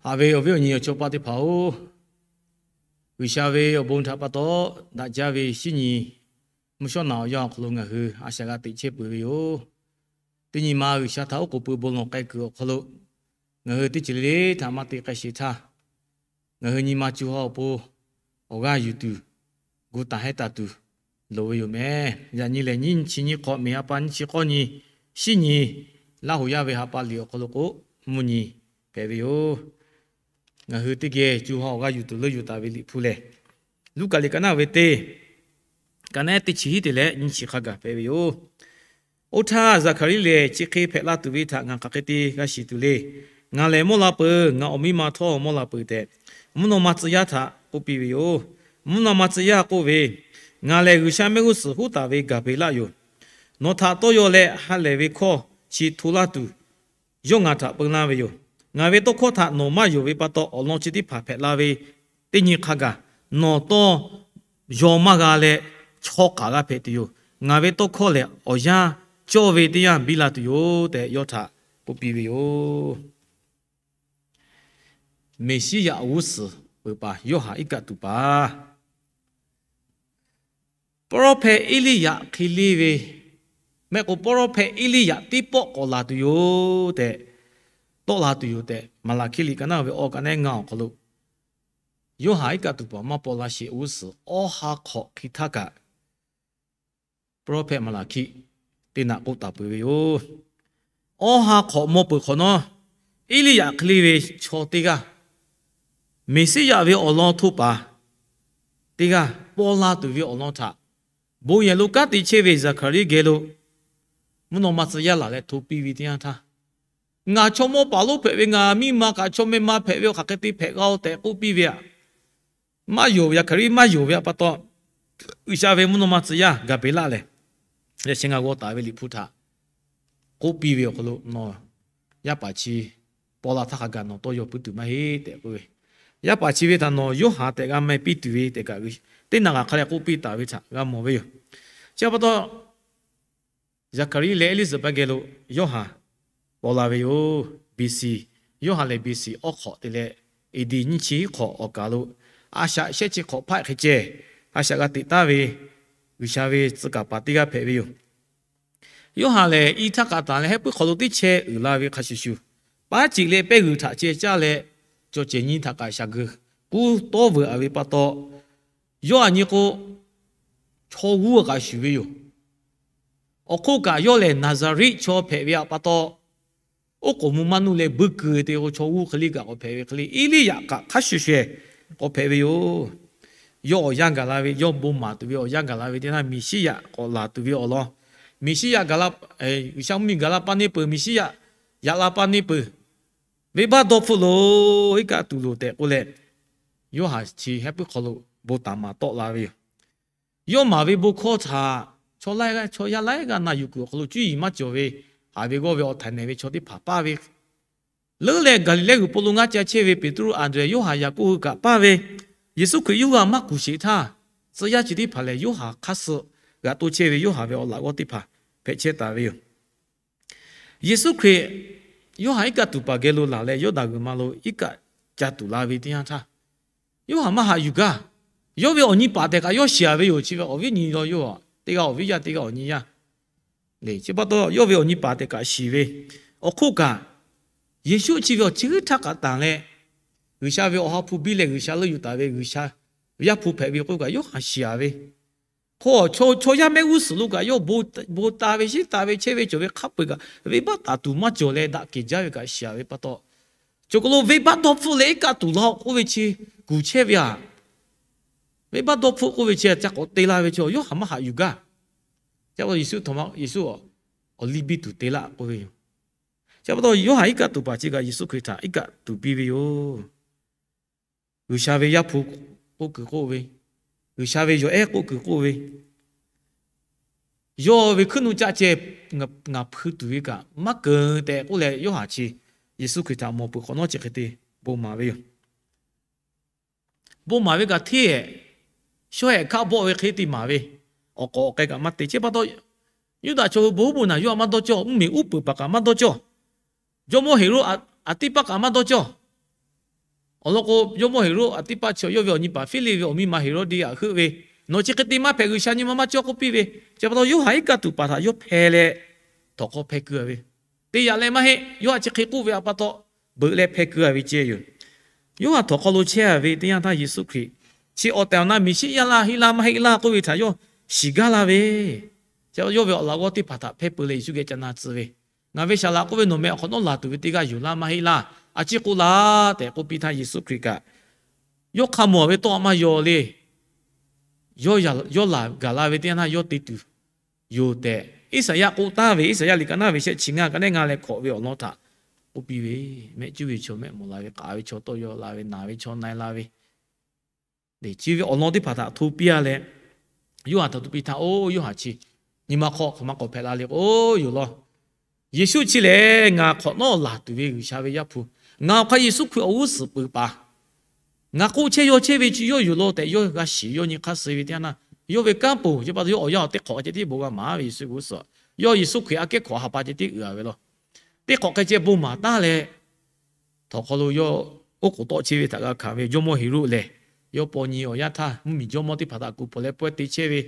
Haꞈ ve awˬ viˉ awˬ nyi awˬ chawˇ paˆ teˇ hpaˍ-oˬ, G'uiˬsha ve awˬ bon htaꞈ pa taw daꞈ jaˇ ve shinˉ nyi mvuhˇ shawˉ naꞈ awˬ yanˇ awˬ hk'aw lo ngaˬ hui a shaꞈ g'a teꞈ chehˇ peuˬ ve yoˬ. Teˇ nyi ma G'uiˬsha htaꞈ oˉ k'oˍ pui bon lawˬ k'ai kuiˬ awˬ hk'aw lo, ngaˬ hui teˇ ceuˬ le le htaꞈ maˇ te k'ai sheˍ htaˇ, ngaˬ hui nyi ma co ha awˬ pon awˬ g'aˇ yuˬ tuˬ gu taˍ hehˉ taˍ tuˬ loˍ ve yoˬ meh. Yaꞈ nyi lehˬ, nyiˇ chi nyiˇ hk'awꞈ, miˬ ha pa nyiˇ chi k'awˇ nyi, shinˉ nyi, Laˇ huˍ yaˇ ve ha pa liꞈ awˬ hk'aw lo k'o, mvuhˇ nyi hpehꞈ ve yoˬ. Ngaˬ hui teˇ geh co ha awˬ g'aˇ yuˬ tuˬ leuˇ yuˬ taˍ ve Liꞈ hpu lehˬ, Luˉkaꞈ liꞈ ka naˆ ve teˇ, ka naˆ teˇ chi hiˉ te leh nyiˇ chi hk'a gaˬ hpehꞈ ve yoˬ. Oˇ htaˇ, Zaˍhkaˍriˆ lehˬ chi hk'e hpehꞈ la tuˬ ve htaꞈ ngaˬ hk'aˬ hk'e te g'a shiˍ tuˬ le. Ngaˬ lehˬ mawˇ la peuˬ. Ngaˬ awˬ miˇ ma htawˇ mawˇ la peuˬ tehꞈ, mvuhˇ naw ma tcuh yaˇ htaꞈ k'oˆ piˇ ve yoˬ. Mvuhˇ naw ma tcuh yaˇ k'oˆ ve, Ngaˬ lehˬ G'uiˬsha mehˆ g'uˇ suhˍ huˉ taˍ ve gaˬ peꞈ laˆ yoˬ. Nawˬ htaꞈ tawˇ yaw leh ha lehˬ ve hkawˇ chi hto laˇ tuˬ, yawˇ ngaˬ htaꞈ peu laˇ ve yoˬ. Ngaˬ ve tawˇ hkawˇ htaꞈ nawˬ maˇ yonˍ ve pa taw, awˬ lawn chi teˇ hpaˍ hpehꞈ la ve teˇ nyi hk'a gaˬ nawˬ tawˇ yaw maˇ g'a leh, chaw k'aˍ g'a hpehꞈ tuˬ yoˬ. Ngaˬ ve tawˇ hkawˇ lehˬ, awˬ yanˇ cawˇ ve teˇ yanˇ biˇ la tuˬ yoˬ tehꞈ, yawˇ htaꞈ k'oˆ piˇ ve yoˬ. Meˍsiˉyaꞈ g'uˇ suhˍ peuˬ paˍ Yoˇhanˬ iˉ kaˆ tuˬ paˍ Pawˇrawˇhpehˇ Eˇliˇyaꞈ hk'e le ve mehˆ k'o, pawˇrawˇhpehˇ Eˇliˇyaꞈ teˇ pawˆ k'awꞈ laˬ tuˬ yoˬ tehꞈ, tawˆ la tuˬ yoˬ tehꞈ, Maˍlaˍhkiˆ liꞈ ka naˆ ve awˬ ka naˆ ngaˇ awˬ hk'aw lo, Yoˇhanˬ iˉ kaˆ tuˬ paˍ maˇ paw la sheˍ g'uˇ suhˍ awˇ ha hk'awꞈ hk'e htaˇ kaꞈ, pawˇrawˇhpehˇ Maˍlaˍhkiˆ teˇ naꞈ k'oˆ taˍ peuˬ ve yoˬ. Awˇ ha hk'awꞈ maw peuˬ hk'awꞈ nawˉ, Eˇliˇyaꞈ hk'e le ve chaw teˇ g'aˇ, Meˍsiˉyaꞈ ve awˬ lawn htoˇ paˍ teˇ g'aˇ paw la tuˬ ve awˬ lawn htaꞈ bon yehˬ lo kanˉ te chehˇ ve Zaˍhkaˍriˆ geh lo mvuhˇ naw ma tcuh yaˇ laˬ leh hto piˇ ve teˇ yanˇ htaˇ, ngaˬ chaw mawˇ paˍ lonˉ hpehꞈ ve, ngaˬ miˇ ma kaꞈ chaw meh ma hpehꞈ ve, hk'aˬ hk'e te hpehꞈ g'a-oˬ tehꞈ k'oˆ piˇ ve aꞈ, maˇ yonˍ, Zaˍhkaˍriˆ maˇ yonˍ ve pa taw, G'uiˬsha ve mvuhˇ naw ma tcuh yaˇ Gaˍbreˍlaˆ lehˬ, yaꞈ sheh ngaˬ g'aw taˍ ve Liꞈ hpu htaꞈ k'oˆ piˇ ve awˬ hk'aw lo, nawˬ yaˇ paˍ chi paw la htaˇ hk'a gaˬ nawˬ tawˇ yaw puiˉ tuˬ maˇ heˆ tehꞈ k'oˆ ve, yaˇ paˍ chi ve htaꞈ nawˬ Yoˇhanˬ tehꞈ g'a meh piˇ tuˬ ve tehꞈ kaꞈ, teˇ naꞈ g'aꞈ hk'a leh k'oˆ piˇ taˍ ve htaꞈ g'a mawˬ ve yoˬ. Chi pa taw, Zaˍhkaˍriˆ leh Eˇliˇsaˍbehˆ geh lo Yoˇhanˬ paw la ve yoˬ. B C, Yoˇhanˬ lehˬ B C awˇ hk'awꞈ te leh, A D nyiˇ chi hiˉ hk'awꞈ awˬ kaˬ lo, a shaꞈ shehˆ chi hk'awꞈ hpaˆ hk'e ceh a shaꞈ g'a teꞈ taˍ ve G'uiˬsha ve tcuh kaˍ paˍ teˇ g'aˇ hpehꞈ ve yoˬ. Yoˇhanˬ lehˬ, i htaˇ k'aꞈ tanˬ leh hehˉ puiˉ hk'aw lo teˇ chehˇ uiˍ la ve hk'a shuˍ shuˍ, paˉ ciꞈ leh pehˇ g'uiˬ htaꞈ ceh caˇ leh, cawˬ cehˬ nyi htaꞈ kaꞈ shaˍ geuꞈ kuˉ tawˇ veuꞈ-a ve pa taw, yawˇ a nyi k'o, chaw g'uˇ kaꞈ shuˍ ve yoˬ. Awˬ hk'oˆ kaꞈ, yawˇ lehˬ Naˍzaˍriˆ chaw hpehꞈ ve pa taw, oˉ k'oˍ mvuh maˇ nuˆ leh buiˇ keu te k'o, chaw g'uˇ hk'e le kaꞈ k'awꞈ hpehꞈ ve hk'e le, Eˇliˇyaꞈ kaꞈ hk'a shuˍ shuˍ k'awꞈ hpehꞈ ve yoˬ. Yawˇ awˬ yanˇ gaˬ la ve, yawˇ bon maˍ tuˬ ve awˬ yanˇ gaˬ la ve teˇ yanˇ, Meˍsiˉyaꞈ k'awꞈ laˬ tuˬ ve awˬ lawn, Meˍsiˉyaꞈ gaˬ la, G'uiˬsha mvuhˇmiˬ gaˬ la pa neˇ peuˬ, Meˍsiˉyaꞈ yaꞈ la pa neˇ peuˬ, venˇbaˆ dawˇ hpfuhˆ loˬ, iˉ kaˆ tuˬ loˬ tehꞈ k'oˆ leh, Yoˇhanˬ chi hehˉ puiˉ hk'aw lo bon taˍ maˍ tawˆ la ve yoˬ. Yawˇ maˍ ve bon hkawˇ htaꞈ chaw laiˉ g'aˇ, chaw yaˇ laiˉ g'aˇ na yuˬ kuiˬ awˬ hk'aw lo, cuˇ yiˍ maˇ cawˬ ve, haˍ ve g'awˇ ve awˬ htaiˍ nehˬ ve chaw teˇ hpaˍ paˇ ve, leuˉ leh Gaˍliˍlehˇ g'uiˬ po lo ngaˇ ca chehˇ ve Peˍtruˆ, Anˍdrehˍ, Yoˇhanˬ, Yaˍkoˆ hui kaꞈ paˇ ve, Yeˍsuˆ Hkriꞈ yawˇ g'a maˇ kuˬ sheˍ htaˇ, tcuh yaˇ chi teˇ hpaˍ lehˬ Yoˇhanˬ hk'aˇ suh g'aꞈ to chehˇ ve Yoˇhanˬ ve awˬ laꞈ g'awˇ teˇ hpaˍ hpehꞈ chehˇ taˍ ve yoˬ. Yeˍsuˆ Hkriꞈ Yoˇhanˬ iˉ kaˆ tuˬ paˍ geh lo laˬ leh, Yawˇdanˍ g'uiˬ ma lo iˉ kaˆ ca tuˬ la ve teˇ yanˇ htaˇ, Yoˇhanˬ maˇ haꞈ yuˬ gaˇ. Yawˇ ve awˬ nyi paˍ tehꞈ kaꞈ yawˇ shiˍ-a ve yoˬ. Chi ve awˬ viˉ nyi law yoˬ. Teˇ g'aˇ awˬ viˉ yaˇ, teˇ g'aˇ awˬ nyi yaˇ le. Chi pa taw, yawˇ ve awˬ nyi paˍ tehꞈ kaꞈ shiˍ ve, awˬ hk'oˆ kaꞈ, Yeˍsuˆ chi ve awˬ chi htaˇ kaꞈ tanˬ leh, G'uiˬsha ve Awˬ ha hpu biˇ leh G'uiˬsha leuˇ yuˬ taˍ ve G'uiˬsha ve Yaˇ hpu hpehꞈ ve k'oˆ kaꞈ, Yoˇhanˬ shiˍ-a ve. Hk'o, chaw yaˇ mehˆ g'uˇ suhˍ lo kaꞈ yawˇ bon taˍ ve, shiˉ taˍ ve, chehˇ ve cawˬ ve hk'a peu-eˬ kaꞈ, venˇbaˆ taˍ tuˬ maˇ cawˬ leh daꞈ kehˬ jaˇ ve kaꞈ shiˍ-a ve pa taw, cawˬ k'o lo venˇbaˆ dawˇ hpfuhˆ leh iˉ kaˆ tuˬ la-o k'oˆ ve chi kuˬ chehˇ ve aꞈ. Venˇbaˆ dawˇ hpfuhˆ k'oˆ ve chi ca k'awꞈ te laˇ ve chaw, Yoˇhanˬ maˇ haꞈ yuˬ gaˇ. Chi pa taw Yeˍsuˆ, Yeˍsuˆ awˬ liˇ biˇ tuˬ te laˇ k'oˆ ve yoˬ. Chi pa taw Yoˇhanˬ iˉ kaˆ tuˬ paˍ chi kaꞈ Yeˍsuˆ Hkriꞈ htaꞈ iˉ kaˆ tuˬ piˇ ve yoˬ. G'uiˬsha ve Yaˇ hpu k'oˆ kuiˬ k'oˆ ve, G'uiˬsha ve yawˬ ehˉ k'oˆ kuiˬ k'oˆ ve, yawˇ ve hkuiˉ nuˆ caˆ ceh ngaˬ hpui tuˬ ve kaꞈ maˇ keunˍ tehꞈ k'oˆ leh, Yoˇhanˬ chi Yeˍsuˆ Hkriꞈ htaꞈ mawˬ peuˬ hk'awꞈ nawˉ chi hk'e te bon maˍ ve yoˬ. Bon maˍ ve kaꞈ hteˇ-ehˍ, shawˉ-ehˍ hkaˆ bawˆ ve hk'e te maˍ ve, awˬ k'awꞈ awˬ k'ai kaꞈ maˇ te. Chi pa taw, Yuˇdaꞈ chaw hui bon uˉ bon naˬ yawˇ htaꞈ maˇ dawˇ cawˇ. Mvuhˇmiˬ uˉ peunˍ paˍ kaꞈ maˇ dawˇ cawˇ. Jawˇmawˇ Heˍroˆ aꞈ tiˇ paˆ kaꞈ maˇ dawˇ cawˇ. Awˬ lawn k'o, jawˇmawˇ Heˍroˆ a tiˉ paˆ chi yawˇ ve awˬ nyi paˍ Hpiˇliˆ ve awˬ miˇ ma Heˍroˆdiˆ htaꞈ heuˆ ve, Nawˬ chi hk'e te maˇ hpehꞈ, G'uiˬsha nyi ma maˇ cawˇ k'oˆ piˇ ve. Chi pa taw Yoˇhanˬ iˉ kaˆ tuˬ paˍ htaꞈ yawˇ hpeh leh, htawnˍ hk'aw hpeh keu a ve, te yaꞈ leh maˇ heˆ. Yawˇ htaꞈ chi hk'e k'oˆ ve a pa taw, beuꞈ leh hpeh keu a ve ceh yoˬ. Yoˇhanˬ htawnˍ hk'aw lo chehˇ a ve teˇ yanˇ htaˇ Yeˍsuˆ Hkriꞈ chi awˬ tehˬ awˬ na Meˍsiˆyaˇ laˇ heˆ laˇ maˇ heˆ laˇ k'oˆ ve htaꞈ yawˇ shiˍ gaˇ la ve. Chi yawˇ ve awˬ laꞈ g'awˇ teˇ hpaˍ htaꞈ hpehˇ peu leh Yeˍsuˆ geh ca na tcuh ve, Ngaˬ ve saˍ laꞈ k'oˆ ve nawˬ meh awˬ hk'awꞈ nawˉ laˬ tuˬ ve teˇ g'aˇ yoˬ laˇ maˇ heˆ laˇ, a ciˉ k'oˆ laˇ tehꞈ k'oˆ piˇ htaˇ Yeˍsuˆ Hkriꞈ kaꞈ, yawˇ hk'a mawˬ ve tawˇ maˇ yaw le. Yawˇ laˬ gaˬ la ve teˇ yanˇ htaˇ yawˇ te tuˬ yoˬ tehꞈ, Iˉsaˍyaˆ k'oˆ taˍ ve, Iˉsaˍyaˆ liꞈ ka naˉ ve shehˆ chi ngaˇ ka nehˉ ngaˇ leh hkawꞈ ve awˬ lawn htaꞈ k'oˆ piˇ ve, mehˆ cuˉ ve chaw mehˆ mawˬ la ve, k'aꞈ ve chaw tawˇ yaw la ve, naˬ ve chaw na-e la ve, chi ve awˬ lawn teˇ hpaˍ htaꞈ hto piˇ a leh, Yoˇhanˬ htaꞈ hto piˇ htaˇ, Oˇ Yoˇhanˬ chi nyi ma hk'aw hk'aˬ ma k'awꞈ hpehꞈ la le k'o, yoˬ law. Yeˍsuˆ chi lehˬ ngaˬ hk'awꞈ nawˉ laˬ tuˬ ve G'uiˬsha ve Yaˇ hpu, ngaˬ awˬ hk'aˇ Yeˍsuˆ Hkriꞈ awˬ g'uˇ suhˍ peuˬ paˍ, ngaˬ k'oˆ chehˇ yaw chehˇ ve chi yawˇ yoˬ law tehꞈ yawˇ g'a shiˍ ve, yawˇ nyi hk'aˇ suh ve teˇ yanˇ htaˇ, yawˇ ve kanˉ poˬ chi pa taw yawˇ awˬ yanˇ awˬ teˇ hk'awꞈ ceh tiˉ bon g'a maˍ ve Yeˍsuˆ g'uˇ suhˍ, yawˇ Yeˍsuˆ Hkriꞈ aꞈ kehˉ hkawꞈ ha pa ceh tiˉ uiˍ a ve law. Teˇ hk'awꞈ hk'e ceh bon maˍ taˉ leh, htawnˍ hk'aw lo yawˇ oˉ k'oˍ tawˆ chehˇ ve htaꞈ g'a hkanˍ ve jawˇmawˇ Heˍroˆ lehˬ, yawˇ paw nyi awˬ yanˇ htaˇ mvuhˇmiˬ jawˇmawˇ teˇ hpaˍ htaꞈ kuˬ pawˬ leh pawehˇ te chehˇ ve,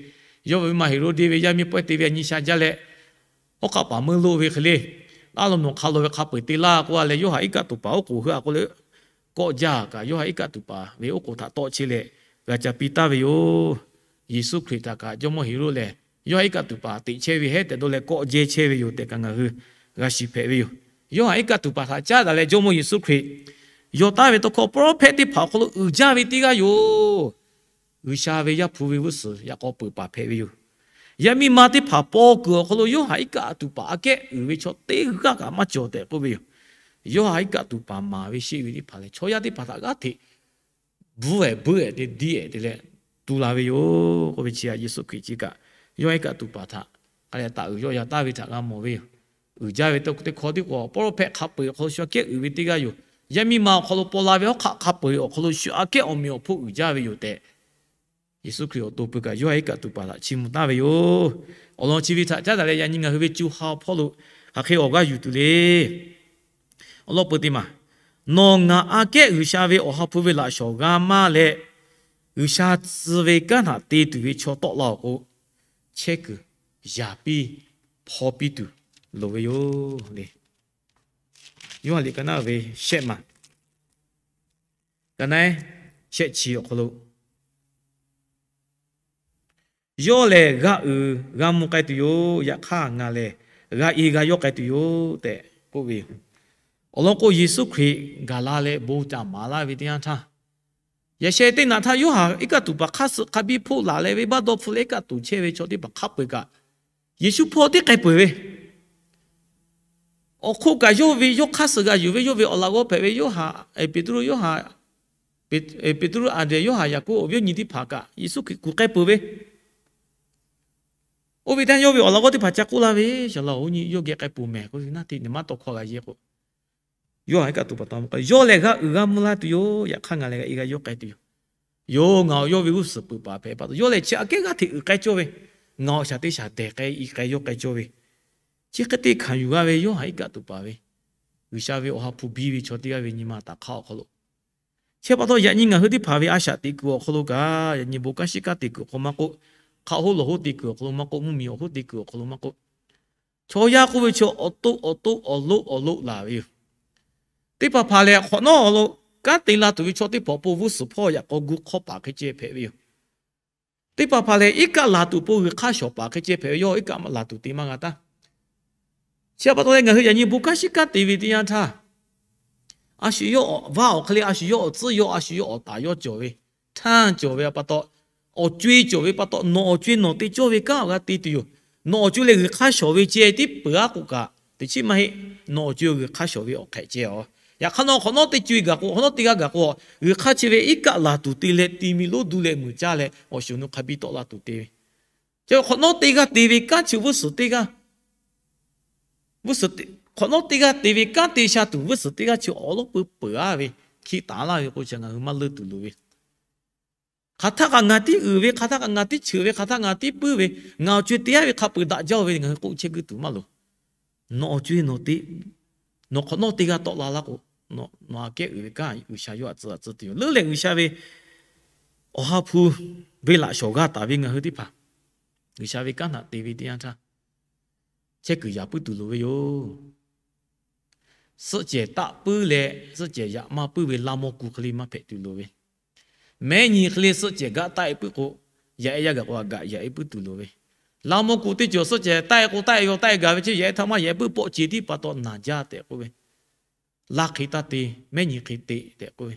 yawˇ ve ma Heˍroˆdiˆ ve yaˇ miˇ pawehˇ te ve a nyi sha jaˇ leh, hawˉ hk'aˆ paˍ meuˇ loˆ ve hk'e le, laˇ law nawˬ hk'a loˍ ve hk'a peu-eˬ te laˇ k'oˆ a leh, Yoˇhanˬ iˉ kaˆ tuˬ paˍ oˉ k'oˍ heuˆ a k'oˆ le, kawˆ jaˇ kaꞈ Yoˇhanˬ iˉ kaˆ tuˬ paˍ ve oˉ k'oˍ htaꞈ tawˆ chehˇ leh g'a ca piˇ taˍ ve yoˬ. Yeˍsuˆ Hkriꞈ htaꞈ kaꞈ jawˇmawˇ Heˍroˆ lehˬ, Yoˇhanˬ iˉ kaˆ tuˬ paˍ teꞈ chehˇ ve hehˉ tehꞈ dawˇ leh kawˆ jehˇ chehˇ ve yoˬ tehꞈ kaꞈ ngaˬ hui g'a shiˍ hpehꞈ ve yoˬ. Yoˇhanˬ iˉ kaˆ tuˬ paˍ htaꞈ caˉ daꞈ leh jawˇmawˇ Yeˍsuˆ Hkriꞈ yaw taˍ ve tawˇ hkawˇ, prophet teˇ hpaˍ awˬ hk'aw lo uiˍ jaˇ ve teˇ g'aˇ yoˬ. G'uiˬsha ve Yaˇ hpu ve g'uˇ suhˍ yaꞈ k'aw peuˬ paˍ hpehꞈ ve yoˬ. Yaˇ miˇ ma teˇ hpaˍ paw kuiˬ awˬ hk'aw lo Yoˇhanˬ iˉ kaˆ tuˬ paˍ aꞈ kehˉ uiˍ ve chaw teˇ g'aˇ kaꞈ maˇ cawˬ tehꞈ k'oˆ ve yoˬ. Yoˇhanˬ iˉ kaˆ tuˬ paˍ maˍ ve sheˆ ve teˇ hpaˍ lehˬ, chaw yaˇ teˇ hpaˍ htaꞈ g'aˇ hteꞈ bvuhˇ-ehˍ beuˆ-ehˍ te diˇ-ehˍ te leh tu la ve yoˬ k'oˆ ve chi a Yeˍsuˆ Hkriꞈ chi kaꞈ, Yoˇhanˬ iˉ kaˆ tuˬ paˍ htaꞈ k'ai leh taˍ uiˍ yawˇ yaꞈ taˍ ve htaꞈ g'a mawˬ ve yoˬ. Uiˍ jaˇ ve teˇ hkawˇ tiˉ k'o, prophet hk'a peu-eˬ awˬ hk'aw lo shu aꞈ kehˉ uiˍ ve teˇ g'aˇ yoˬ. Yaˇ miˇ ma awˬ hk'aw lo paw la ve hawˉ hk'aˆ hk'a peu-eˬ awˬ hk'aw lo shu aꞈ kehˉ awˬ meꞈ awˬ hponˇ uiˍ jaˇ ve yoˬ tehꞈ, Yeˍsuˆ Hkriꞈ awˬ to pui kaꞈ Yoˇhanˬ iˉ kaˆ tuˬ paˍ htaꞈ chiˇ mvuh taˍ ve yoˬ. Awˬ lawn chi ve htaꞈ caˉ daꞈ leh yaꞈ nyi ngaˬ hui ve co ha awˬ hpawˇ lo hk'aˬ hk'e awˬ g'aˇ yuˬ tuˬ le. Awˬ lawn peuˬ teˇ maˬ, nawˬ ngaˬ aꞈ kehˉ G'uiˬsha ve Awˬ ha hpu ve laꞈ shawˍ g'a maˇ leh, G'uiˬsha tcuh ve kanˉ htaꞈ te tuˬ ve chaw tawˆ la-oˬ k'o, chehˇ kuiˬ yaˍ piˇ hpaw piˇ tuˬ loˍ ve yoˬ le. Yoˇhanˬ liꞈ ka naˉ ve shehˆ maˬ, ka naˉ shehˆ chi awˬ hk'aw lo, Yawˇ lehˬ g'a uiˍ g'a mvuh k'ai tuˬ yoˬ. Yaꞈ hk'aˇ ngaˬ lehˬ g'a i g'a yawˇ k'ai tuˬ yoˬ tehꞈ k'oˆ ve yoˬ. Awˬ lawn k'o, Yeˍsuˆ Hkriꞈ gaˬ la leh bon caˍ maˍ laˇ ve teˇ yanˇ htaˇ, yaꞈ sheh teˇ naꞈ htaˇ Yoˇhanˬ iˉ kaˆ tuˬ paˍ hk'aˇ suh hk'a biˇ hpoˆ laˬ leh venˇbaˆ dawˇ hpfuh leh iˉ kaˆ tuˬ chehˇ ve chaw teˇ hpaˍ hk'a peu-eˬ kaꞈ, Yeˍsuˆ hpawˇ tiˉ k'ai peuˬ ve, awˬ hk'oˆ kaꞈ yawˇ ve yawˇ hk'aˇ suh g'a yuˬ ve yawˇ ve awˬ laꞈ g'awˇ hpehꞈ ve Yoˇhanˬ, Peˍtruˆ, Yoˇhanˬ, Peˍtruˆ, Anˍdrehˍ, Yoˇhanˬ, Yaˍkoˆ awˬ viˉ awˬ nyi teˇ hpaˍ kaꞈ Yeˍsuˆ Hkriꞈ kuˬ k'ai peuˬ ve, oˇ ve teˇ yanˇ yawˇ ve awˬ laꞈ g'awˇ teˇ hpaˍ ca k'oˆ laˇ ve, Saˍ laꞈ-oˬ, nyi yawˇ geh k'ai peuˬ mehˍ k'o, naˇ te nyi maˇ tawˇ hkawˇ g'a yehˇ k'o, Yoˇhanˬ iˉ kaˆ tuˬ paˍ taw k'o, yawˇ lehˬ g'a uiˍ g'a mvuh la tuˬ yoˬ. Yaꞈ hk'aˇ ngaˬ lehˬ g'a i g'a yawˇ k'ai tuˬ yoˬ. Yoˬ, ngaˬ awˬ yawˇ ve g'uˇ suhˍ peuˬ paˍ hpehꞈ pa taw, yawˇ lehˬ chi aꞈ kehˉ g'aˇ hteꞈ uiˍ k'ai cawˇ ve, ngaˬ awˬ shaˍ teˇ shaˍ dehˬ k'ai i k'ai yawˇ k'ai cawˇ ve, chi hk'e te hkanˍ yuˬ g'a ve Yoˇhanˬ iˉ kaˆ tuˬ paˍ ve, G'uiˬsha ve Awˬ ha hpu biˇ ve chaw teˇ g'aˇ ve nyi ma taꞈ hk'aˇ awˬ hk'aw lo, chi pa taw yaꞈ nyi ngaˬ hui teˇ hpaˍ ve a shaꞈ teꞈ kuiˬ awˬ hk'aw lo kaꞈ, yaꞈ nyi bon kanˉ shiˉ kanˉ te kuiˬ awˬ hk'aw maˇ k'oˆ, hk'aˆ hoˉ lawˬ hoˉ te kuiˬ awˬ hk'aw lo maˇ k'oˆ, mvuhˇmiˬ awˬ hoˉ te kuiˬ awˬ hk'aw lo maˇ k'oˆ, chaw yaˇ k'oˆ ve chaw awˬ to awˬ to awˬ loˆ awˬ loˆ laˬ ve yoˬ. Teˇ hpaˍ hpaˍ lehˬ hk'awꞈ nawˉ awˬ lo kanˉ te la tuˬ ve chaw teˇ hpaˍ awˬ pon g'uˇ suhˍ hpawˇ yaꞈ k'aw gu hk'awˇ paˍ hk'e ceh hpehꞈ ve yoˬ. Teˇ hpaˍ hpaˍ lehˬ iˉ kaˆ laˬ tuˬ awˬ pon g'uiˬ hk'aˇ shawˍ paˍ hk'e ceh hpehꞈ ve, yawˇ iˉ kaˆ laˬ tuˬ te maˇ g'a taˇ. Chi pa taw leh ngaˬ hui yaꞈ nyi bon kanˉ shiˉ kanˉ te ve teˇ yanˇ htaˇ, a shu yawˇ awˬ vaˇ awˬ hk'e le, a shu yawˇ awˬ tcuhˉ yawˇ, a shu yawˇ awˬ taˍ yawˇ cawˬ ve, htanˇ cawˬ ve pa taw, awˬ co-e cawˬ ve pa taw, nawˬ awˬ co-e nawˬ te cawˇ ve kanˉ awˬ g'a te tuˬ yoˬ. Nawˬ awˬ co-e leh g'uiˬ hk'aˇ shawˍ ve ceh tiˉ peuˬ-aˉ k'o kaꞈ, teꞈ chiˉ maˇ heˆ. Nawˬ awˬ co-e g'uiˬ hk'aˇ shawˍ ve awˬ hk'ehꞈ ceh-oˬ. Yaꞈ hk'aˇ nawˬ hk'awꞈ nawˉ teˇ co-e gaˬ k'o, hk'awꞈ nawˉ teˇ g'aˇ gaˬ k'o, g'uiˬ hk'aˇ chi ve iˉ kaˆ laˬ tuˬ te leh ti mi lonˉ duˇ leh muiˬ caˇ leh awˬ shuˍ nu hk'a biˇ tawˆ la tuˬ te ve, chi hk'awꞈ nawˉ teˇ g'aˇ te ve kanˉ chi g'uˇ suhˍ teˇ g'aˇ hk'awꞈ nawˉ teˇ g'aˇ te ve kanˉ te sha tuˬ g'uˇ suhˍ teˇ g'aˇ chi awˬ lawˉ peu peuˬ-aˉ ve, hkiˆ taˍ laˇ ve k'o, chi ngaˬ hui maˇ leunˇ tuˬ loˍ ve. Hk'aˬ htaˇ kaꞈ ngaˬ tiˉ uiˍ ve, hk'aˬ htaˇ kaꞈ ngaˬ tiˉ cheuˬ ve, hk'aˬ htaˇ ngaˬ tiˉ puiˉ ve, ngaˬ awˬ co-e te-aˉ ve hk'a peu daꞈ jaˇ-oˬ ve ngaˬ hui k'oˆ chehˇ guiˇ tuˬ maˇ loˍ. Nawˬ awˬ co-e nawˬ te, nawˬ hk'awꞈ nawˉ teˇ g'aˇ tawˆ la laˇ k'o, nawˬ aꞈ kehˉ uiˍ ve kanˉ G'uiˬsha yawˇ htaꞈ tcuh daꞈ tcuh tuˬ yoˬ. Leuˉ leh G'uiˬsha ve Awˬ ha hpu ve laꞈ shawˍ g'a taˍ ve ngaˬ hui teˇ hpaˍ, G'uiˬsha ve kanˉ htaꞈ te ve teˇ yanˇ htaˇ, chehˇ kuiˬ yaꞈ puiˉ tuˬ loˍ ve yoˬ. Suhˆ cehˬ taˆ puiˉ leh suhˆ cehˬ yaꞈ maˇ puiˉ ve laˇ mawˇ ku hk'e le maˇ hpehꞈ tuˬ loˍ ve, mehˉ nyi hk'e le suhˆ cehˬ gaˆ taˆ e puiˉ k'o, yaꞈ e yaˇ gaˬ k'o, a gaꞈ yaꞈ e puiˉ tuˬ loˍ ve, laˇ mawˇ ku teˇ cawˬ suhˆ cehˬ taˆ e k'o taˆ e yaw taˆ e gaˬ ve chi yaꞈ e htaˇ maˇ yaꞈ e puiˉ pawˆ ce tiˉ pa taw naˬ jaˇ tehꞈ k'oˆ ve, laˇ hk'e taˇ te, mehˉ nyi hk'e te tehꞈ k'oˆ ve,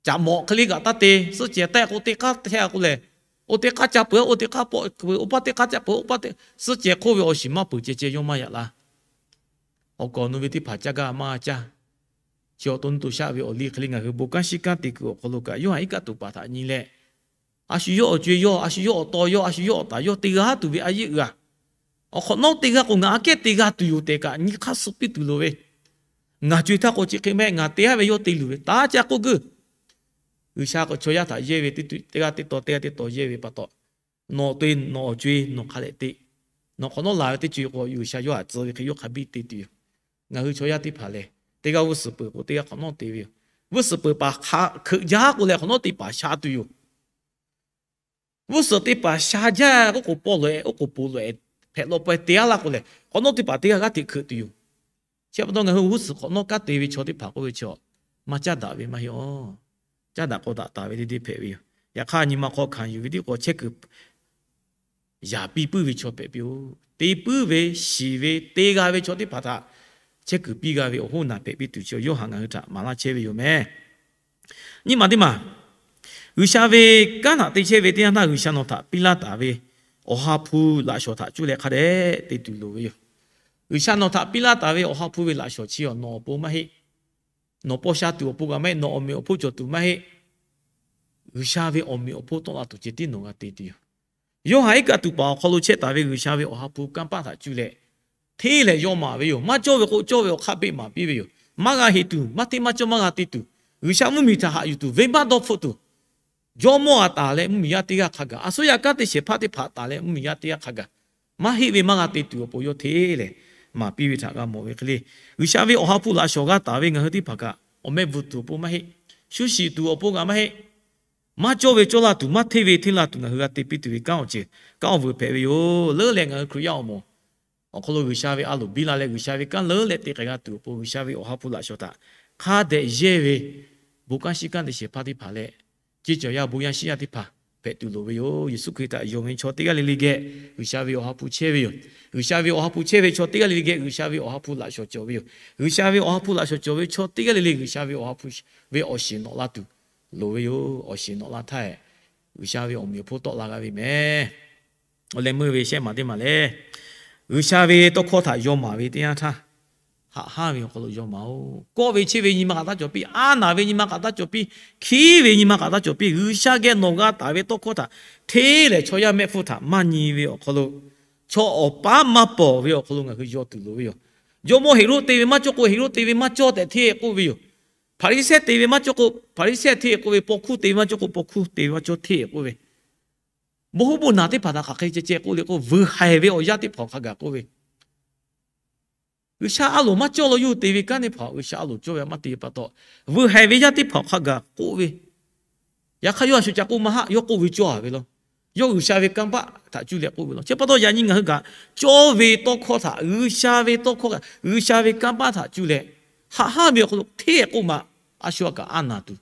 caꞈ mawꞈ hk'e le kaꞈ taˇ te, suhˆ cehˬ taˆ e k'o teˇ k'aˉ htaˇ a k'o lehˬ, oˇ teˇ k'aˉ ca peuˬ, oˇ teˇ k'aˉ pawˆ peuˬ, oˇ paˇ teˇ k'aˉ ca peuˬ, oˇ paˇ te, suhˆ cehˬ hk'oˆ ve awˬ shiˍ maˇ peuˬ ceh ceh yawˇ maˇ yaꞈ la. Awˬ kaˍ awˬ nu ve teˇ hpaˍ caˇ gaˇ maˇ caˇ. Chi awˬ to nuˇ to shaˆ ve awˬ liˇ hk'e le ngaˬ hui bon kanˉ shiˉ kanˉ te kuiˬ awˬ hk'aw lo kaꞈ, Yoˇhanˬ iˉ kaˆ tuꞈ paˍ htaꞈ nyi leh, a shu yawˇ awˬ co e yawˇ, a shu yawˇ awˬ taw yawˇ, a shu yawˇ awˬ taˍ yawˇ te g'a tuˬ ve a yeˆ uiˍ a. Awˬ hk'awꞈ nawˉ teˇ g'aˇ k'o ngaˬ aꞈ kehˉ te g'a tuˬ yoˬ tehꞈ kaꞈ nyi hk'aˇ suh piˇ tuˬ loˍ ve, ngaˬ co e htaˇ k'o chi hk'e mehˆ ngaˬ te haˉ ve yawˇ te luˬ ve taˇ ca k'oˆ geuˆ. G'uiˬsha k'awꞈ chaw yaˇ htaꞈ yehˇ ve teˇ g'aˇ teˇ taw teˇ g'aˇ teˇ taw yehˇ ve pa taw, nawˬ te nawˬ awˬ co e nawˬ hk'a dehꞈ te. Nawˬ hk'awꞈ nawˉ laˬ ve teˇ co e k'o G'uiˬsha yawˇ htaꞈ tcuh ve hk'e yawˇ hk'a biˇ te tuˬ yoˬ. Ngaˬ hui chaw yaˇ teˇ hpaˍ lehˬ, teˇ g'aˇ g'uˇ suhˍ peuˬ k'o teˇ g'aˇ hk'awꞈ nawˉ te ve yoˬ. G'uˇ suhˍ peuˬ paˍ hk'aˬ hkeuꞈ jaˇ k'o lehˬ hk'awꞈ nawˉ te paˍ sha tuˬ yoˬ. G'uˇ suhˍ teˇ paˍ sha jaˇ k'oˆ k'o, pawˆ loꞈ e, oˉ k'oˍ poˍ loꞈ e, hpehꞈ lawꞈ paweh te a laˇ k'o lehˬ, hk'awꞈ nawˉ teˇ paˍ teˇ g'aˇ g'aˇ hteꞈ hkeuꞈ tuˬ yoˬ. Chi pa taw ngaˬ hui g'uˇ suhˍ hk'awꞈ nawˉ kanˉ te ve chaw teˇ hpaˍ k'oˆ ve chaw, maˇ caˇ daꞈ ve maˇ heˆ aˬ. Caˇ daꞈ k'aw daꞈ taˍ ve teˇ deˇ hpehꞈ ve yoˬ. Yaꞈ hk'aˇ nyi ma hk'aw hkanˍ yuˬ ve tiˉ k'o chehˇ kuiˬ yaꞈ piˇ puiˉ ve chaw hpehꞈ piˇ-oˬ. Te puiˉ ve, shiˍ ve, te g'a ve chaw teˇ hpaˍ htaꞈ chehˇ kuiˬ piˇ g'a ve awˬ hoˉ naˬ hpehꞈ piˇ tuˬ chi Yoˇhanˬ ngaˬ hui htaꞈ maˍ laˇ chehˇ ve yoˬ meh. Nyi ma teˇ maˬ, G'uiˬsha ve kanˉ htaꞈ te chehˇ ve teˇ yanˇ htaˇ G'uiˬsha nawˬ htaꞈ piˇ laˇ taˍ ve Awˬ ha hpu laꞈ shawˍ htaꞈ cuˇ leh hk'a dehꞈ te tuˬ loˍ ve yoˬ. G'uiˬsha nawˬ htaꞈ piˇ laˇ taˍ ve Awˬ ha hpu ve laꞈ shawˍ chi awˬ nawˬ awˬ pon maˇ heˆ. Nawˬ paw sha tuˬ awˬ pon kaꞈ maˇ heˆ, nawˬ awˬ meꞈ awˬ hponˇ cawˬ tuˬ maˇ heˆ. G'uiˬsha ve awˬ meꞈ awˬ hponˇ tawˆ la tuˬ ceh tiˉ nawˬ g'a te tuˬ yoˬ. Yoˇhanˬ iˉ kaˆ tuꞈ paˍ awˬ hk'aw lo chehˇ taˍ ve G'uiˬsha ve Awˬ ha hpu kanˇ paˆ htaꞈ cuˇ leh hteˇ lehˬ yaw maˍ ve yoˬ. Maˇ cawˇ ve k'o cawˇ ve awˬ hk'aˇ beˆ maˍ piˇ ve yoˬ. Maˇ g'a heˍ tuˬ, maˇ hteˇ maˇ cawˇ maˇ g'a te tuˬ, G'uiˬsha mvuhˇmiˬ htaꞈ haꞈ yuˬ tuˬ, venˇbaˆ dawˇ hpfuhˆ tuˬ, jawˇmawˇ a taˍ leh mvuhˇmiˬ yaˇ teˇ g'aˇ hk'a gaˬ, a suˉ yaꞈ kanˉ te shehˍ hpaˇ teˇ hpaˍ taˍ leh mvuhˇmiˬ yaˇ teˇ g'aˇ hk'a gaˬ, maˇ heˆ ve maˇ g'a te tuˬ awˬ pon yawˇ hteˇ lehˬ maˍ piˇ ve htaꞈ g'a mawˬ ve hk'e le. G'uiˬsha ve Awˬ ha hpu laꞈ shawˍ g'a taˍ ve ngaˬ hui teˇ hpaˍ kaꞈ awˬ meh bvuhˬ tuˬ awˬ pon maˇ heˆ. Shu shiˍ tuˬ awˬ pon kaꞈ maˇ heˆ. Maˇ cawˇ ve cawˇ laˇ tuˬ, maˇ hteˇ ve hteˇ laˇ tuˬ ngaˬ hui g'a te piˇ tuˬ ve kanˉ awˬ ceuˬ kanˉ awˬ vuiˬ hpehꞈ ve yoˬ. Leuˉ leh ngaˬ hui Hkriꞈ yaˇ awˬ moˍ awˬ hk'aw lo G'uiˬsha ve a loˍ biˇ la leh G'uiˬsha ve kanˉ leuˉ leh te k'ai g'a tuˬ awˬ pon G'uiˬsha ve Awˬ ha hpu laꞈ shawˍ htaꞈ hk'a dehꞈ yehˇ ve bon kanˉ shiˉ kanˉ te shehˍ hpaˇ teˇ hpaˍ leh, ceˇ cawˬ yaˇ bon yaˇ shiˉ yaˇ teˇ hpaˍ hpehꞈ tuˬ loˍ ve yoˬ. Yeˍsuˆ Hkriꞈ htaꞈ yonˍ ve chaw teˇ g'aˇ le le geh G'uiˬsha ve Awˬ ha hpu chehˇ ve yoˬ. G'uiˬsha ve Awˬ ha hpu chehˇ ve chaw teˇ g'aˇ le le geh G'uiˬsha ve Awˬ ha hpu laꞈ shawˍ cawˬ ve yoˬ. G'uiˬsha ve Awˬ ha hpu laꞈ shawˍ cawˬ ve chaw teˇ g'aˇ le le G'uiˬsha ve Awˬ ha hpu ve awˬ shiˍ nawꞈ la tuˬ loˍ ve yoˬ. Awˬ shiˍ nawꞈ la htaˇ, G'uiˬsha ve awˬ meꞈ awˬ hponˇ tawˆ la g'a ve meh. Awˬ leh meuˇ ve shehˆ maˬ teˇ maˬ lehˬ, G'uiˬsha ve tawˇ hkawˇ htaꞈ yaw maˍ ve teˇ yanˇ htaˇ, haꞈ hanˉ ve awˬ hk'aw lo yaw maˍ-oˬ. Kawˆ ve chehˇ ve nyi ma kaꞈ taˇ cawˬ piˇ, a naˬ ve nyi ma kaꞈ taˇ cawˬ piˇ, hkiˉ ve nyi ma kaꞈ taˇ cawˬ piˇ. G'uiˬsha geh nawˬ g'a taˍ ve tawˇ hkawˇ htaꞈ hteˇ lehˬ chaw yaˇ mehˆ hpfuhˇ htaꞈ maˇ nyi ve awˬ hk'aw lo, chaw awˬ paˉ maˇ pawˬ ve awˬ hk'aw lo ngaˬ hui yaw tuˬ loˍ ve yoˬ. Jawˇmawˇ Heˍroˆ te ve maˇ cawˇ k'o, Heˍroˆ te ve maˇ cawˇ tehꞈ hteˇ k'oˆ ve yoˬ. Hpaˍriˍsehˇ te ve maˇ cawˇ k'o, Hpaˍriˍsehˇ hteˇ k'oˆ ve, paw hkuˇ te ve maˇ cawˇ k'o, paw hkuˇ te ve maˇ cawˇ hteˇ k'oˆ ve, bon huˉ bon naˬ teˇ hpaˍ htaꞈ hk'aˬ hk'e ceh ceh k'oˆ le k'o, vuiˬ haiˬ ve awˬ yaˇ teˇ hpaˍ awˬ hk'a gaˬ k'oˆ ve, G'uiˬsha a loˍ maˇ cawˇ lo yawˇ hui te ve kanˉ teˇ hpaˍ G'uiˬsha a loˍ cawˇ ve maˇ te pa taw, vuiˬ haiˬ ve yaˇ teˇ hpaˍ awˬ hk'a gaˬ k'oˆ ve, yaꞈ hk'aˇ yawˇ a shu ca k'oˆ maˇ haˆ, yawˇ k'oˆ ve cawˇ a ve law. Yawˇ G'uiˬsha ve kanˇ paˆ htaꞈ cuˇ leh k'oˆ ve law. Chi pa taw yaꞈ nyi ngaˬ hui kaꞈ cawˇ ve tawˇ hkawˇ htaꞈ, G'uiˬsha ve tawˇ hkawˇ kaꞈ, G'uiˬsha ve kanˇ paˆ htaꞈ cuˇ leh, haꞈ hanˉ ve awˬ hk'aw lo hteˇ k'oˆ ma, a shu a kaꞈ a naˬ tuˬ,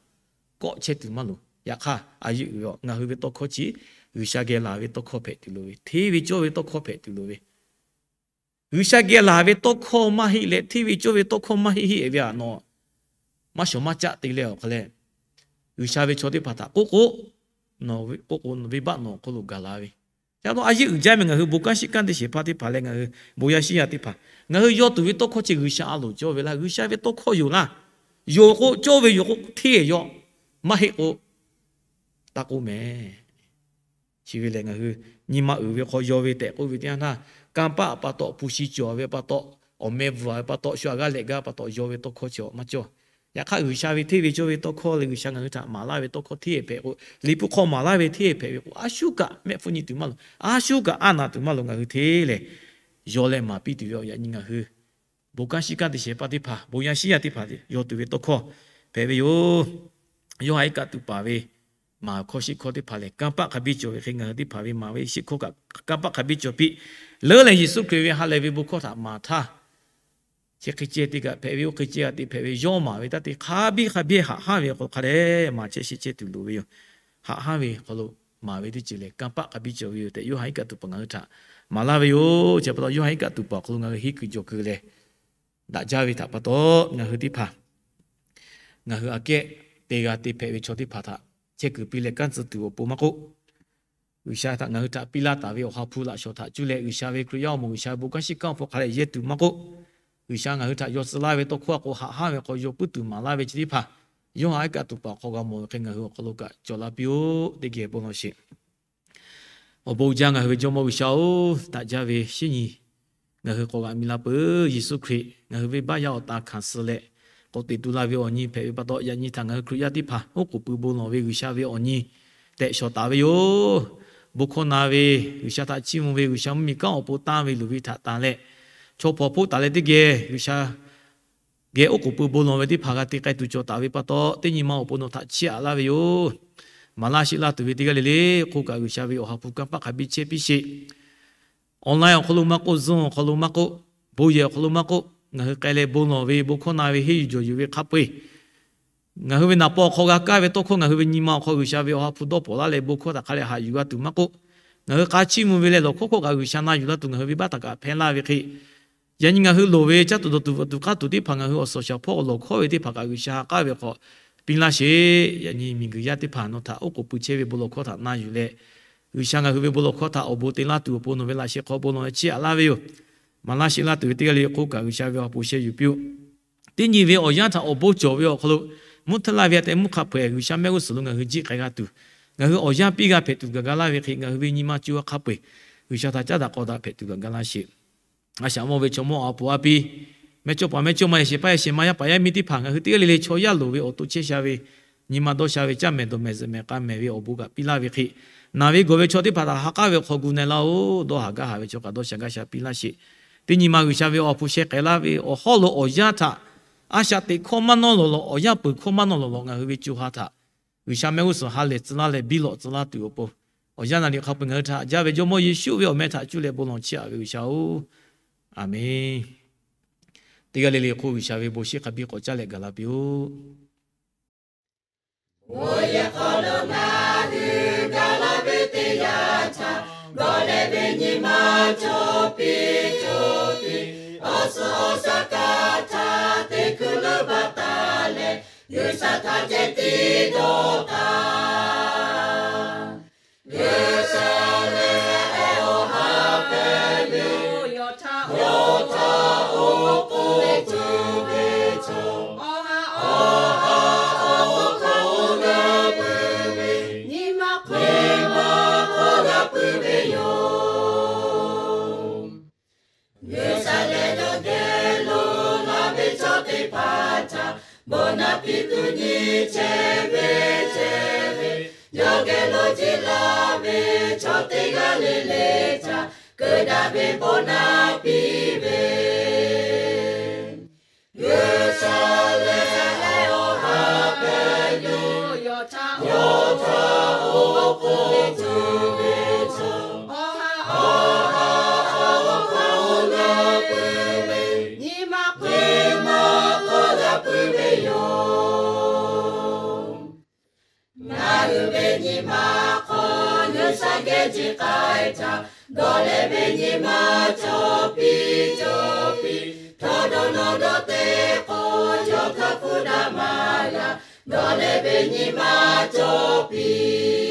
kawˆ chehˇ tuˬ maˇ loˍ. Yaꞈ hk'aˇ a yeˇ uiˍ a ngaˬ hui ve tawˇ hkawˇ chi G'uiˬsha geh laˬ ve tawˇ hkawˇ hpehꞈ tuˬ loˍ ve, hteˇ ve cawˇ ve tawˇ hkawˇ hpehꞈ tuˬ loˍ ve, G'uiˬsha geh laˬ ve tawˇ hkawˇ maˇ heˆ leh hteˇ ve cawˇ ve tawˇ hkawˇ maˇ heˆ heˆ ve a nawˬ, maˇ shawˍ maˇ caˆ te leh awˬ hk'a leh, G'uiˬsha ve chaw teˇ hpaˍ htaꞈ k'oˆ k'o, k'oˆ k'o venˇbaˆ nawˬ awˬ hk'aw lo gaˬ la ve. Ca nawˬ a yeˇ uiˍ jaˇ ve ngaˬ hui bon kanˉ shiˉ kanˉ te shehˍ hpaˇ teˇ hpaˍ leh ngaˬ hui bon yaˇ shiˉ yaˇ teˇ hpaˍ, ngaˬ hui yaw tuˬ ve tawˇ hkawˇ chi G'uiˬsha a loˍ cawˇ ve laˇ. G'uiˬsha ve tawˇ hkawˇ yoˬ laˇ. Yoˬ k'o cawˇ ve yoˬ k'o hteˇ yaw, maˇ heˆ k'o taˇ k'oˆ meh. Chi ve lehˬ ngaˬ hui nyi ma uiˍ ve hk'aw yaw ve tehꞈ k'oˆ ve teˇ yanˇ htaˇ, kanˇ paˆ pa taw, hpu shi cawˬ ve pa taw, awˬ meh bvuhꞈ ve pa taw, shu aꞈ g'aˇ lehꞈ gaˇ pa taw yaw ve tawˇ hkawˇ chi maˇ cawˇ. Yaꞈ hk'aˇ G'uiˬsha ve hteˇ ve cawˇ ve tawˇ hkawˇ leh G'uiˬsha ngaˬ hui htaꞈ maˍ laˇ ve tawˇ hkawˇ hteˇ hpehꞈ k'o, Liꞈ hpu hk'aw maˍ laˇ ve hteˇ hpehꞈ ve k'o, a shu kaꞈ mehˆ hpfuhˇ nyi tuˬ maˇ loˍ, a shu kaꞈ a naˬ tuˬ maˇ loˍ. Ngaˬ hui hteˇ lehˬ yaw leh maˍ piˇ tuˬ ve awˬ yaꞈ nyi ngaˬ hui bon kanˉ shiˉ kanˉ te shehˍ hpaˇ teˇ hpaˍ, bon yaˇ shiˉ yaˇ teˇ hpaˍ yaw tuˬ ve tawˇ hkawˇ hpehꞈ ve yoˬ. Yawˇ ha iˉ kaˆ tuˬ paˍ ve maˍ hkawˇ shiˉ hkawˇ teˇ hpaˍ lehˬ, kanˇ paˆ hk'a biˇ cawˬ ve hk'e ngaˬ hui teˇ hpaˍ ve maˍ ve shiˉ hkawˇ kaꞈ kanˇ paˆ hk'a biˇ cawˬ piˇ. Leuˉ leh Yeˍsuˆ Hkriꞈ ve ha lehˬ ve bon hkawˇ htaꞈ maˍ htaˇ, chi hk'e ceh teˇ kaꞈ hpehꞈ ve, oˇ hk'e ceh g'a te hpehꞈ ve, yawˇ maˍ ve taˇ te hk'a biˇ hk'a biˇ haꞈ hanˉ ve awˬ hk'aw lo hk'a dehꞈ maˍ chehˇ shiˍ chehˇ tuˬ loˍ ve yoˬ. Haꞈ hanˉ ve hk'aw lo maˍ ve teˇ ceuˬ lehˬ, kanˇ paˆ hk'a biˇ cawˬ ve yoˬ tehꞈ, yawˇ ha iˉ kaˆ tuˬ paˍ ngaˬ hui htaꞈ maˍ laˇ ve yoˬ. Chi pa taw, yawˇ ha iˉ kaˆ tuˬ paˍ awˬ hk'aw lo ngaˬ hui henˇ kuiˬ jawˬ kuiˬ leh daꞈ jaˇ ve htaꞈ pa taw, ngaˬ hui teˇ hpaˍ ngaˬ hui aꞈ kehˉ te g'a te hpehꞈ ve chaw teˇ hpaˍ htaꞈ chehˇ kuiˬ piˇ leh kanˉ tcuh tuˬ awˬ pon maˇ k'oˆ, G'uiˬsha htaꞈ ngaˬ hui htaꞈ piˇ laˇ taˍ ve Awˬ ha hpu laꞈ shawˍ htaꞈ cuˇ leh G'uiˬsha ve Hkriꞈ yaˇ awˬ moˍ G'uiˬsha ve bon kanˉ shiˉ kanˉ awˬ hpawˇ hk'a dehꞈ yehˇ tuˬ maˇ k'oˆ, G'uiˬsha ngaˬ hui htaꞈ yaw tcuh laˇ ve tawˇ hkawˇ a k'o haꞈ hanˉ ve hk'aw yaw puiˉ tuˬ maˍ laˇ ve chi teˇ hpaˍ, yawˇ ha iˉ kaˆ tuˬ paˍ awˬ hk'aw g'a mawˬ ve hk'e ngaˬ hui awˬ hk'aw lo kaꞈ cawˬ la piˇ-oˆ. Teˇ geh bon lawˬ sheˍ. Awˬ bon uiˍ jaˇ ngaˬ hui ve Jawˇmawˇ G'uiˬsha-oˬ, daꞈ jaˇ ve shinˉ nyi ngaˬ hui k'awꞈ g'a miˬ la peuˬ. Yeˍsuˆ Hkriꞈ ngaˬ hui venˇbaˆ yaˇ awˬ tan hkanˍ suh leh k'awꞈ teꞈ tu la ve awˬ nyi hpehꞈ ve pa taw, yaꞈ nyi htaꞈ ngaˬ hui Hkriꞈ yaˇ teˇ hpaˍ oˉ k'oˍ pui bon lawˬ ve G'uiˬsha ve awˬ nyi tehꞈ shawˍ taˍ ve yoˬ. Bon hkawˇ na ve, G'uiˬsha htaꞈ chiˇ mvuh ve, G'uiˬsha mvuhˇmiˬ kanˉ awˬ pon tanˇ ve luˬ ve htaꞈ tanˍ leh, chaw hpaw hpoˆ taˍ leh teˇ geh G'uiˬsha geh oˉ k'oˍ pui bon lawˬ ve teˇ hpaˍ g'a te k'ai tuˬ cawˬ taˍ ve pa taw, teˇ nyi ma awˬ pon nawˬ htaꞈ chiˇ aꞈ laˇ ve yoˬ. Maˍ laˇ sheˆ laˇ tuˬ ve teˇ g'aˇ le le hk'oˆ kaꞈ, G'uiˬsha ve Awˬ ha hpu kanˇ paˆ hk'a biˇ chehˇ piˇ sheˍ. Online awˬ hk'aw lo maˇ k'oˆ, Zoom awˬ hk'aw lo maˇ k'oˆ, bon yehˬ awˬ hk'aw lo maˇ k'oˆ, ngaˬ hui k'ai leh bon lawˬ ve, bon hkawˇ na ve, henˇ yuˬ jawˬ yuˬ ve hk'a peu-eˬ ngaˬ hui ve naˍ paw awˬ hk'aw g'a kaˇ ve tawˇ hkawˇ ngaˬ hui ve nyi ma awˬ hk'aw G'uiˬsha ve Awˬ ha hpu dawˇ pawnˍ laˇ leh bon hkawˇ htaꞈ hk'a dehꞈ haꞈ yuˬ g'a tuˬ maˇ k'oˆ, ngaˬ hui k'a chiˇ mvuh ve leh lawˬ hkawˇ hkawˇ kaꞈ G'uiˬsha na yuˬ laˇ tuˬ ngaˬ hui venˇbaˆ htaꞈ kaꞈ hpehˇ laˇ ve hk'e, yaꞈ nyi ngaˬ hui loˍ ve caˇ tuˬ dawˬ tuˬ bvuhꞈ tuˬ k'aˇ tuˬ teˇ hpaˍ ngaˬ hui awˬ suhˍ awˬ shaˍ hpawˇ awˬ lawˬ hkawˇ ve teˇ hpaˍ kaꞈ G'uiˬsha ha k'aˉ ve hk'aw piˇ laˇ sheˍ. Yaꞈ nyi miˬguiˬ yaˇ teˇ hpaˍ nawˬ htaꞈ oˉ k'oˍ pui chehˇ ve bon lawˬ hkawˇ htaꞈ na yuˬ leh, G'uiˬsha ngaˬ hui ve bon lawˬ hkawˇ htaꞈ awˬ bon te laˇ tuˬ awˬ pon nawˬ ve laꞈ sheh hk'aw bon lawˬ leh chiˇ aꞈ laˇ ve yoˬ. Maˍ laˇ sheˆ laˇ tuˬ ve teˇ g'aˇ le le hk'oˆ kaꞈ, G'uiˬsha ve awˬ pon sheh yuˬ piˇ-oˆ. Teˇ nyi ve awˬ yanˇ htaꞈ awˬ bon cawˬ ve awˬ hk'aw lo, mvuhˇ htaˇ laˇ ve a tehꞈ mvuhˇ hk'a hpeuꞈ G'uiˬsha mehˆ g'uˇ suhˍ lo ngaˬ hui jiˆ k'ai g'a tuˬ, ngaˬ hui awˬ yanˇ piˇ g'a hpehꞈ tuˬ gaˬ ga laˇ ve hk'e, ngaˬ hui ve nyi ma co ha hk'a peu-eˬ G'uiˬsha htaꞈ caˉ daꞈ k'aw daꞈ hpehꞈ tuˬ gaˬ ga laˇ sheˍ. A shaꞈ mawˇ ve chaw mawˇ a poˍ a pi, mehˇ cawˇ paˍ mehˇ cawˇ ma, yaꞈ shehˍ hpaˇ yaꞈ shehˍ ma, yaˇ paˍ yaˇ miˇ teˇ hpaˍ, ngaˬ hui teˇ g'aˇ le le chaw yaˇ loˍ ve awˬ to chehˇ sha ve nyi ma dawˇ sha ve caˇ mehˍ dawˬ mehˍ zuhꞈ mehˍ k'a mehˍ ve awˬ bon kaꞈ piˇ laˇ ve hk'e, naˬ ve gawˬ ve chaw teˇ hpaˍ htaꞈ ha k'aˉ ve awˬ hk'aw gu na-e laˇ-oˆ. Dawˇ haˍ gaˇ haˍ ve chaw kaꞈ dawˇ sha gaˇ sha piˇ laˇ sheˍ. Teˇ nyi ma G'uiˬsha ve Awˬ ha hpu sheh k'ai laˇ ve awˬ hawˉ lo awˬ yanˇ htaꞈ a shaꞈ teꞈ hkawˇ maˇ nawˇ lawˬ lawˬ, awˬ yanˇ peuˬ hkawˇ maˇ nawˇ lawˬ lawˬ, ngaˬ hui ve co ha htaꞈ G'uiˬsha mehˆ g'uˇ suhˍ ha lehˬ tcuh laˇ leh biˇ lawꞈ tcuh laˇ tuˬ awˬ pon, awˬ yanˇ naˍ riˍ hk'a peu-eˬ ngaˬ hui htaꞈ jaˇ ve Jawˇmawˇ Yeˍsuˆ ve awˬ meh htaꞈ cuˇ leh bon lawˬ chiˇ aꞈ ve G'uiˬsha-oˬ, Aˍmenˇ. Teˇ g'aˇ le le hk'oˆ G'uiˬsha ve bon shiˍ hk'a biˇ k'awꞈ caˇ leh gaˬ la piˇ-oˆ. Awˬ yanˇ hk'aw lo ngaˬ hui gaˬ la ve teˇ yanˇ htaꞈ dawˇ leh ve nyi ma cawˬ piˇ cawˬ piˇ, awˬ suhˍ awˬ shaˍ kaꞈ htaꞈ teˇ hkui leuˉ baˬ taˍ leh, G'uiˬsha htaꞈ ceh tiˉ dawˇ taˍ. G'uiˬsha lehˬ awˬ ha hpehꞈ ve yoˬ. Yawˇ htaꞈ oˉ k'oˍ pui ve chaw, awˬ ha awˬ hk'aw oˉ g'a pui ve, nyi ma hk'aw g'a pui ve yoˬ. G'uiˬsha lehˬ yawˇ geh lo la ve chaw teˇ hpaˍ htaꞈ bon naꞈ piˇ tuˬ nyi chehˇ ve chehˇ ve, yawˇ geh lo jiˆ la ve chaw teˇ g'aˇ le le htaꞈ keu daꞈ ve bon naꞈ piˇ ve, G'uiˬsha lehˬ awˬ ha hpehꞈ ve yoˬ. Yawˇ htaꞈ oˉ k'oˍ pui ve chaw, awˬ ha awˬ hk'aw oˉ g'a pui ve, nyi ma hk'aw g'a pui ve yoˬ. Ngaˬ hui ve nyi ma hk'aw G'uiˬsha geh jiˆ k'ai htaꞈ dawˇ leh ve nyi ma cawˬ piˇ cawˬ piˇ, htawˇ dawˇ nawˇ dawˇ teˇ k'o, yawˇ htaꞈ hpu daꞈ maˇ g'a, dawˇ leh ve nyi ma cawˬ piˇ